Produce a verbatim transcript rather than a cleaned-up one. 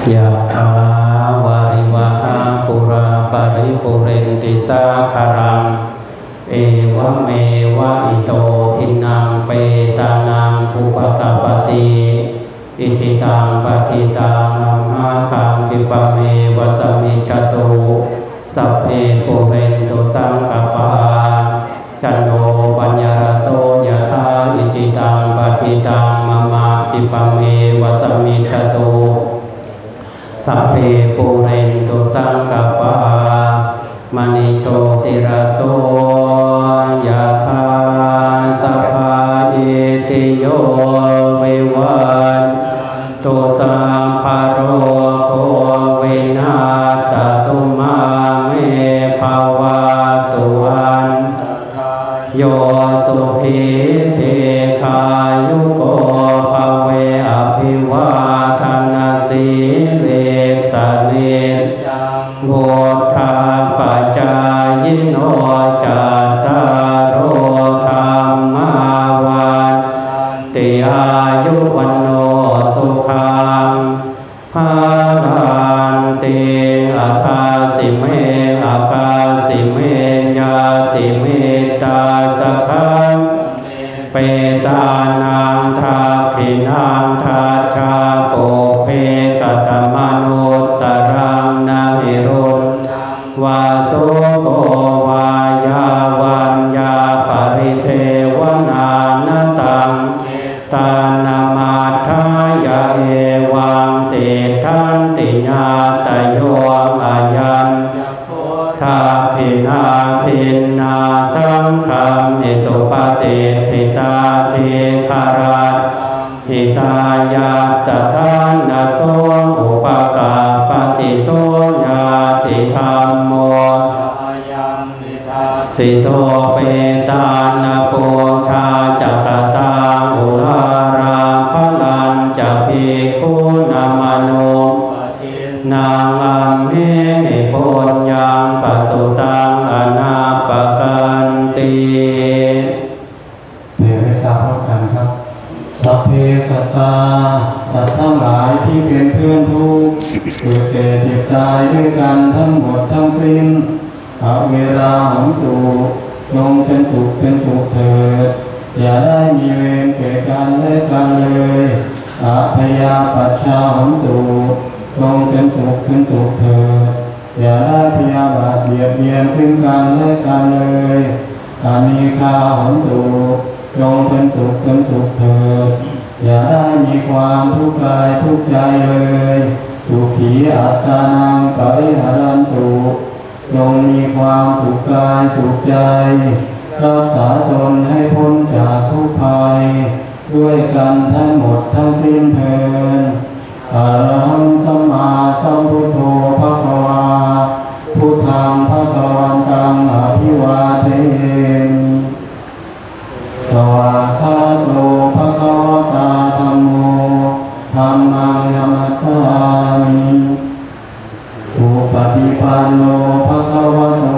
Yathā vārivahā pūrā paripūrenti sāgaraṃ, evameva ito dinnaṃ petānaṃ upakappati. Icchitaṃ patthitaṃ amhākaṃ khippameva samijjhatu, sabbe pūrentu saṅkappā, cando paṇṇaraso yathā. Icchitaṃ patthitaṃ amhākaṃ khippameva samijjhatu, sabbe pūrentu saṅkappā, maṇi jotiraso yathā. Sabbītiyo vivajjantu, sabbarogo vinassatu, mā me bhavatvantarāyo, sukhī dīghāyuko bhave. Abhivādanasīlissa niccaṃ vuḍḍhāpacāyino, cattāro dhammā vaḍḍhanti, āyu vaṇṇo sukhaṃ balaṃ. Tiṃ adāsi me akāsi me ñātimittā sakhā, petānaṃ dakkhiṇaṃ dajjā, pubbe katamanussaraṃ. Na hi ruṇṇaṃ vā soko vā, yā vaññā paridevanā, na taṃ mettaṃ amaddhāya, evaṃ tiṭṭhanti ñātayo. Ayañca kho dakkhiṇā dinnā, saṅghamhi supatiṭṭhitā, dīgharattaṃ hitāyassa, ṭhānaso upakappati. So ñātidhammo ayaṃ nidassito, petāna pūjā ca katā uḷārā, balañca bhikkhūnamanuppadinnaṃ, amhehi puññaṃ pasutaṃ anappakanti. เปลี่ยนให้ตาพร้อมกันครับ Sabbe sattā สัตว์ทั้งหลายที่เป็นเพื่อนทุกข์ เกิดแก่เจ็บตายด้วยกันทั้งหมดทั้งสิ้น averā hontu จงเป็นสุขเป็นสุขเถิด อย่าได้มีเวรแก่กันและกันเลย abyāpajjhā hontu จงเป็นสุขเป็นสุขเถิด อย่าได้พยาบาทเบียดเบียนซึ่งกันและกันเลย anīghā hontu จงเป็นสุขเป็นสุขเถิด อย่าได้มีความทุกข์กายทุกข์ใจเลย sukhī attānaṃ pariharantu จงมีความสุขกายสุขใจ รักษาตนให้พ้นจากทุกข์ภัย ด้วยกันทั้งหมดทั้งสิ้นเทอญ Arahaṃ sammāsambuddho bhagavā, buddhaṃ bhagavantaṃ abhivādemi. Svākkhāto bhagavatā dhammo, dhammaṃ namassāmi. Supaṭipanno bhagavato